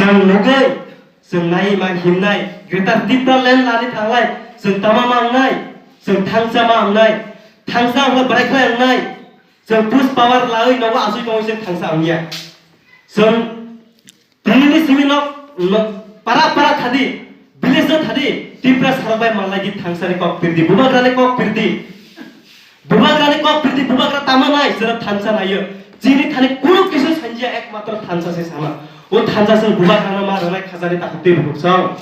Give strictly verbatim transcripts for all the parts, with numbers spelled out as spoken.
Ang nugwi, chwng nai ma himnai, Greater Tipraland lani thanglai, chwng tama ma wngnai, chwng thangsa ma wngnai, thangsa wngla bwrai khlai wngnai, chwng push power lawi nogo asui tongwi chwng thangsa wngya. Chwng Tini ni simi nok, nok, para para thadi, village no thadi, Tipra sarok bai malai di thansa ni kok pirdi, bubagra ni kok pirdi. Bubagra ni kok pirdi, bubagra tama nai, sero thansa naiyo. Chini thani kunu kisu sanjia ekmatro thansa se sama. O thansa se bubagra no ma rwnai khajani takhuk tei bukuk song.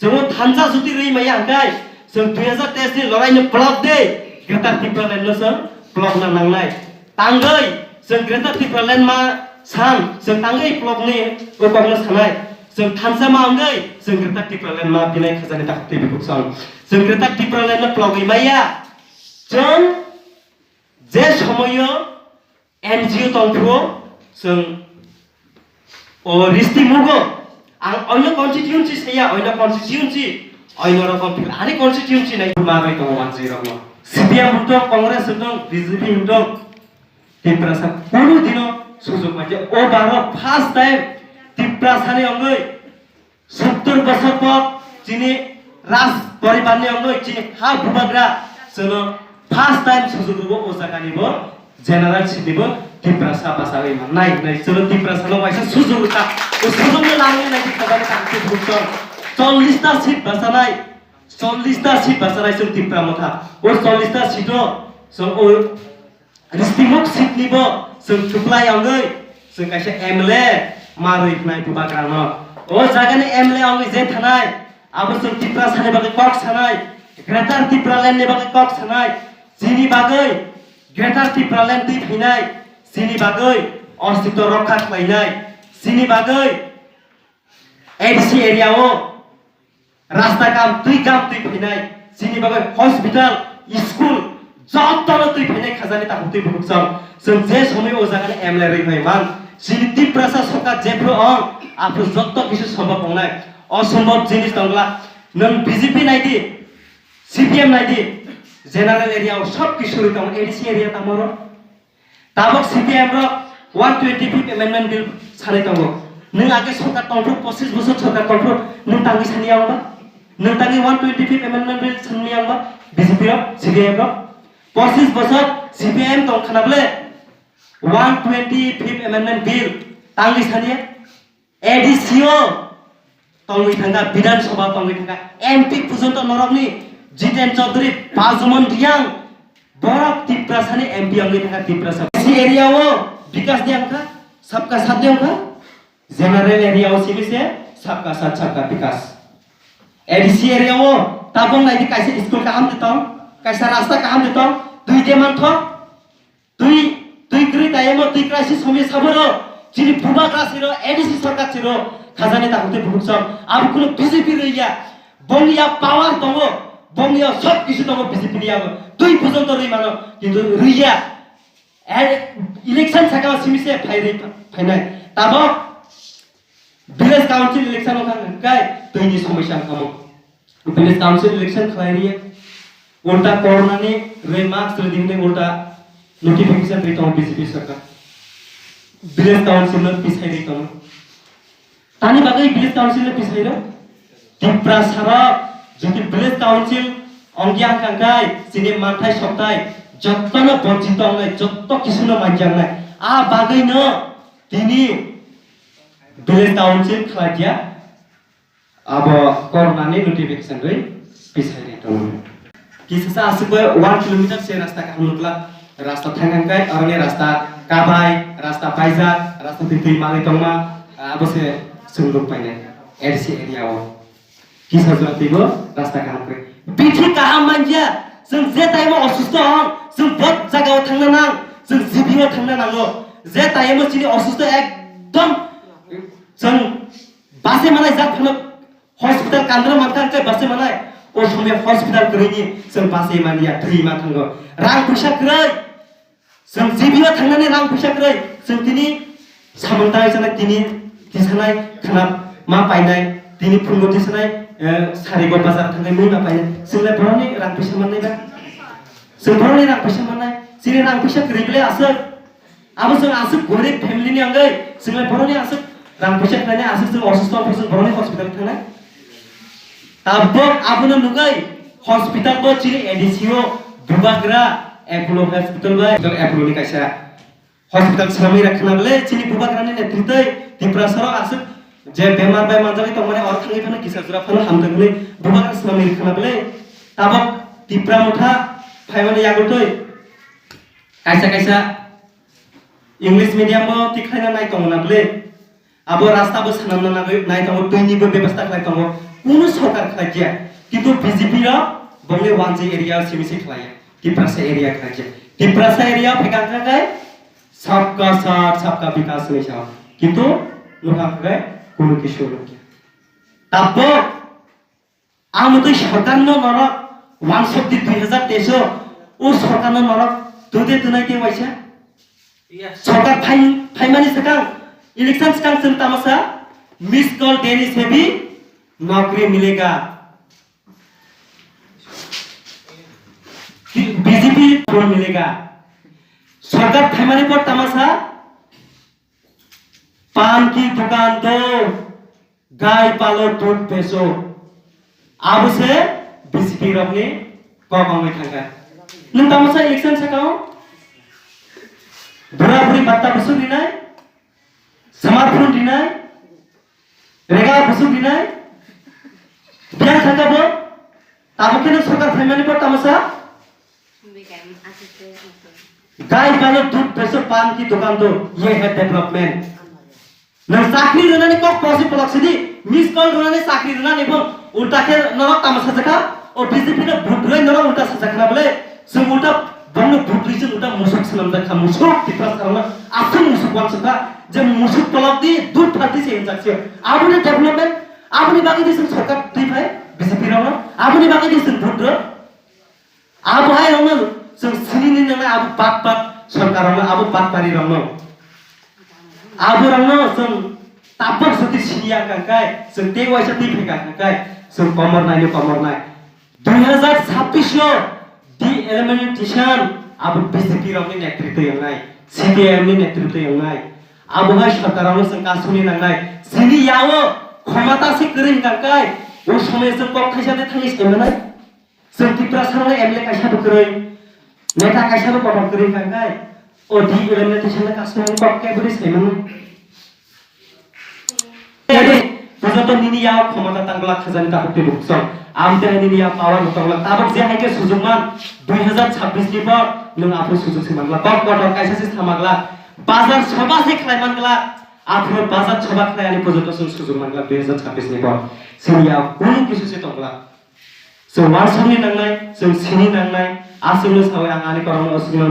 Chwng o thansa juti rwi maya hwnkhe, chwng dui hazar teis ni lorai no plok de, Greater Tipraland no chwng plok na nangnai. Tangwi, chwng Greater Tipraland ma san, chwng tangwi plok ni o kok no sanai. Chwng thansa ma wngwi, chwng Greater Tipraland ma binai khajani takhuk tei bukuk song. Chwng Greater Tipraland no plogwi maya. Chwng je somoyo N G O tongphuru, chwng o risti mugo, ang oino constituency saya, oino constituency, oino rokom phil, ani constituency nai ma bai tongo wansai rokno. C P M hwntong, Congress hwntong, B J P hwntong, Tiprasa kunu dino sujok manja. O baro first time Tiprasani wngwi Sottor bosor por chini raj poribar ni wngwi chini ha bubagra chwngno first time sujok rwgo o jaga ni bo general seat ni bo Tiprasa bachagwi mannai hinwi chwngno Tiprasa no waisa sujok rwkha. O sujok no langwi nai Tiprasa ni tangchi bukchon chollish ta seat bachanai, chollish ta seat bachanai chwng Tipra Motha. O chollish ta seat o chwng o Ristimuk seat ni bo chwng chuklai wngwi chwng kaisa M L A manwi hwnai bubagrano. O jaga ni M L A wngwi je thanai, abo chwng Tiprasa ni bagwi kok sanai, Greater Tipraland ni bagwi kok sanai, chini bagwi Greater Tipraland twi phinai, chini bagwi ostitw rokha khlainai, chini bagwi A D C area o rasta kam twi kam twi phainai, chini bagwi hospital, school, jotono twi phainai khajani takhuk twi bukhuk chwng. Chwng je somoi o jaga ni M L A rwi phai man, chini Tiprasa sarkar jephru ong, aphru jotto kisu sombhob wngnai. Osombhob jinis tongla, nwng B J P nai di, C P M nai di, general area o sob kisu rwi tongo, A D C area tamo ro. Tabok C P M rok one twenty fifth Amendment Bill sanai tongo. Nwng age sorkar tongphuru, pochis bosor sorkar tongphuru, nwng tangwi sani ya wngba? Nwng tangwi one twenty fifth Amendment Bill sani ya wngba? B J P rok, C P M rok? Pochis bosor C P M tong khana bole one twenty fifth Amendment Bill tangwi sani ya? A D C o tongwi thangkha, Bidhan Sabha tongwi thangkha, M P pujonto norokni Jiten Chaudhary, Bajumon Reang, borok Tiprasani M P wngwi thangkha, Tiprasa. A D C area o bikas de wngkha, sabka sath de wngkha, general area o simi se sabka sath, sabka bikas. A D C area o tabok naidi kaisa school kaham de tong, kaisa rasta kaham de tong, twi de manthok, Twi, twi kwrwi tayemo twi crisis somoi saboro chini bubagra siro A D C sarkar siro khajani takhuk tei bukhuk chwng abo kunu B J P rwya bongya power tongo bongya sob kisu tongo B J P ni yago twi pujonto rwi mano kintu rwya. Election saka simi se phai rwi phainai tabok village council election wngkha hwnkhe twi ni somosya wngkha mo. Village council election khlai rwya. Ulta corona ni rwi marks rwdi hwnwi ulta notification rwi tongo B J P sarkar. Village council no pisai rwi tongo. Tani bagwi village council no pisai rw? Tiprasa rok jodi village council ongya hwnkha hwnkhe chini manthai sokthai jotto no bonchito wngnai, jotto kisu no manjaknai. A bagwi no tini village council khlaiya. Abo corona ni notification rwi pisai rwi tongo. Kisa sa aswk bai one kilometer se rasta kaham nukla, rasta thang hang kai, aroni rasta kabai, rasta paijak, rasta twi twi manwi tongma, abo se chwng nuk painai A D C area o. Kisa jora twibo rasta kaham kwrwi. Bithi kaham manja, chwng je time o osusto hong, chwng bot jaga o thangna nang, chwng G B o thangna nango. Je time o chini osusto ekdom chwng Base manai jak phano hospital kandra mankha hwnkhe base manai. O somoi hospital kwrwini chwng base manya, thwi ma thango. Rang puisa kwrwi. Chwng G B o thangnani rang puisa kwrwi. Chwng tini samung tangwi sanai, tini tisanai khana ma painai, tini phungo tisanai, eh, sarigo bazar thangnai mui ma painai. Chwngle boroni rang puisa mannai ba? Chwng boroni rang puisa mannai. Chini rang puisa kwrwi bwle aswk. Abo chwng aswk gorib family ni wngwi, chwngle boroni aswk Rang puisa khlainai aswk chwng osusto wngkha chwng borokni hospital thangnai. Tabok abono nugwi hospital bo chini A D C o bubagra Apollo hospital bai, hospital Apollo ni kaisa hospital swnamwi rwkha na bwle chini bubagrani netritwi Tiprasa rok aswk je bemar bai manjagwi tongmani oro thangwi phano kisa jora phano hamtwk hwnwi bubagra swnamwi rwkha na bwle. Tabok Tipra motha phaimani yagultwi kaisa kaisa English medium bo tikhlaina nai tongo na bwle. Abo rasta bo swnamna nagwi nai tongo, twini bo bebostha khlai tongo, kunu sorkar khlai kya. Kintu B J P rok bongni one G area simi se khlai ya, Tiprasa area khlai kya. Tiprasa area phai kha kha kai sabka saath sabka vikas ni sao, kintu nukha kha kai kunu kisu nukya. Tabok Ang twi sorkar no norok one shokti dui hazar teis o, o sorkar no norok twi de twnai te waisa. Sorkar phai, phaimani swkang, election swkang chwng tamasa, miss call deni se bhi naukri milega. B J P phone milega. Sorkar phaimani por tamasa, pan ki dukan do, gai palo dudh becho. Abo se B J P rokni kok wngwi thangkha. Nwng tamo sa election sakao bura buri batta busuk rinai, smartphone rinai, rega busuk rinai, biang thangkha bo. Tamo khe nwng sorkar phaimani bo tamo sa gai palo dudh becho, pan ki dukan do, ye hai development. Nwng chakri rwnani kok posi polok sidi, miss call rwnani chakri rwnani bo ulta khe norok tamo sajakha, o B J P no vote rwi norok ulta sajakha na bole, chwng ulta bongno vote rwi chwng ulta musuk swnamjakha, musuk Tiprasa rokno aswk musuk wansukha, je musuk polok di dudh phalti se hinjak se. Aboni development, aboni bagwi di chwng sorkar twi phai B J P rokno, aboni bagwi di chwng vote rw. Abo hai rokno chwng sinini nangnai, abo bat bat sorkar rokno, abo bat pari rokno. Abo rokno chwng tabok jodi siniya kangkai, chwng tei waisa tei phai kangkai, chwng komor naino komor nai. Dui hazar chabbish o de-elimination abo B J P rokni netritwi wngnai, C P I M ni netritwi wngnai. Abo hai sorkar rokno chwng kasuni nangnai. Chini yago khomata se kwrwi kangkai, o somoy chwng kok thaisa de thangwi se manai. Chwng Tiprasa rokno M L A kaisa bo kwrwi, neta kaisa bo kotor kwrwi kha khe, o di M L A tisana kasumani kok khe bwrwi sai mano. Ede, bujo to nini ya khomota tangla khajani tabuk tei buksong. Am te nini ya power bo tongla. Tabuk je hai khe sujukman, dui hazar chabbish ni por nwng aphuru sujukse mangla. Kok kotor kaisa se samagla. Bazar soba se khlai mangla. Aphuru bazar soba khlai ani bujo to chwng sujukmangla dui hazar chabbish ni por. Sini ya kunu kisu se tongla. Chwng wansukni nangnai, chwng sini nangnai, aswkno sawi ang ani korokno aswkno